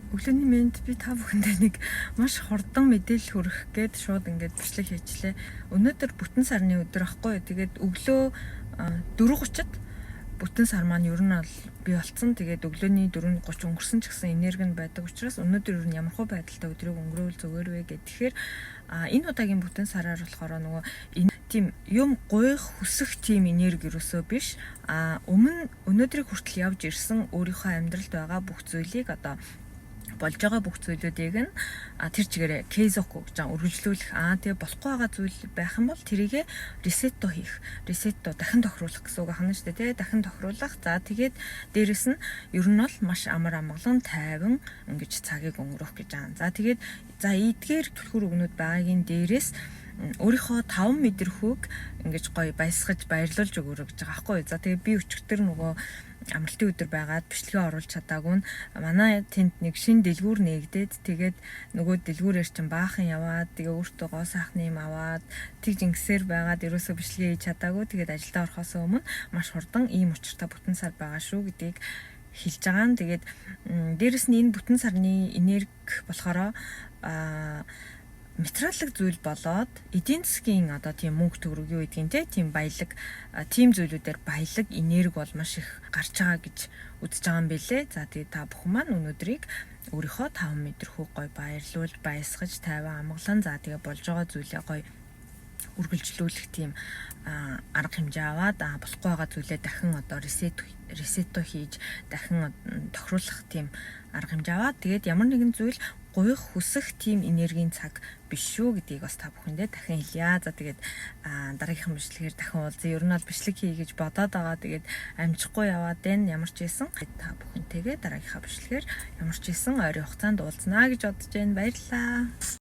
Өглөөний мэнд, би та бүхэндээ нэг маш хурдан мэдээлэл хүргэх гээд шууд ингээд бичлэг хийчлээ. Өнөөдөр бүтэн сарны өдөр ахгүй юу? Тэгээд өглөө 4:30-д бүтэн сар маань ер нь бол бий болцсон. Тэгээд өглөөний 4:30 өнгөрсөн ч гэсэн энерги нь байдаг учраас өнөөдөр ер нь ямархуу байдалтай өдрийг өнгөрөөл зүгээр вэ гэх. Тэгэхээр энэ удаагийн бүтэн сараар болохоор нөгөө энэ тийм юм гуйх, хүсэх тийм энерги ерөөсөө биш. Өмнө өнөөдрийг хүртэл явж ирсэн өөрийнхөө амьдралд байгаа бүх зүйлийг, одоо болж байгаа бүх зүйлүүдийг нь тэр чигээрээ 継続 гэж үргэлжлүүлэх. Тэгээ болохгүй байгаа зүйл байх юм бол тэрийгэ リセット хийх. リセット дахин тохируулах гэсэн үг ахна шүү дээ, тий? Дахин тохируулах. За, тэгээд дээрэс нь ер нь бол маш амар амгалан, тайван ингэж цагийг өнгөрөөх гэж байгаа. За, тэгээд за эдгээр түлхүүр үгнүүд байгаагийн дээрээс өөрийнхөө 5 мэдрэхүйг ингэж гоё баясгаж, баярлуулж өгөөрэй гэж байгаа байхгүй. За, тэгээ би өчигдөр нөгөө амралтын өдөр байгаад бичлэгээ оруулж чадаагүй нь манай тэнд нэг шинэ дэлгүүр нээгдээд, тэгээд нөгөө дэлгүүрээр чинь баахан яваад, тэгээ өөртөө гоо сайхны юм аваад, тэгж ингэсээр байгаад ерөөсөө бичлэгээ хийж чадаагүй. Тэгээд ажилдаа орохоос өмнө маш хурдан ийм учиртай бүтэн сар байгаа шүү гэдгийг хэлж байгаа нь. Тэгээд дээрэс нь энэ бүтэн сарны энерги болохоор материаллык зүйл болоод эдийн засгийн одоо тийм мөнгө төгрөг юу гэдгийг те, тийм баялаг, тийм зүйлүүдээр баялаг энерги бол маш их гарч байгаа гэж үзэж байгаа юм билэ. За, тэгээ та бүхэн маань өнөөдрийг өөрийнхөө 5 мэдрэхүй гоё баярлуулж, баясгаж, тайван амгалан, за тэгээ болж байгаа зүйлээ гоё үргэлжлүүлэх тийм арга хэмжээ аваад, болохгүй байгаа зүйлээ дахин одоо reset хийж, дахин тохируулах тийм арга хэмжээ аваад, тэгээд ямар нэгэн зүйл гуйх, хүсэх тийм энергийн цаг биш шүү гэдгийг бас та бүхэндээ дахин хэлье. За, тэгээд дараагийнхын бичлэгээр дахин уулзъя. Ер нь бол бичлэг хий гэж бодоод байгаа. Тэгээд амжихгүй яваад байна. Ямар ч байсан та бүхэнтэйгээ дараагийнхаа бичлэгээр ямар ч байсан ойрын хугацаанд уулзнаа гэж бодож байна. Баярлалаа.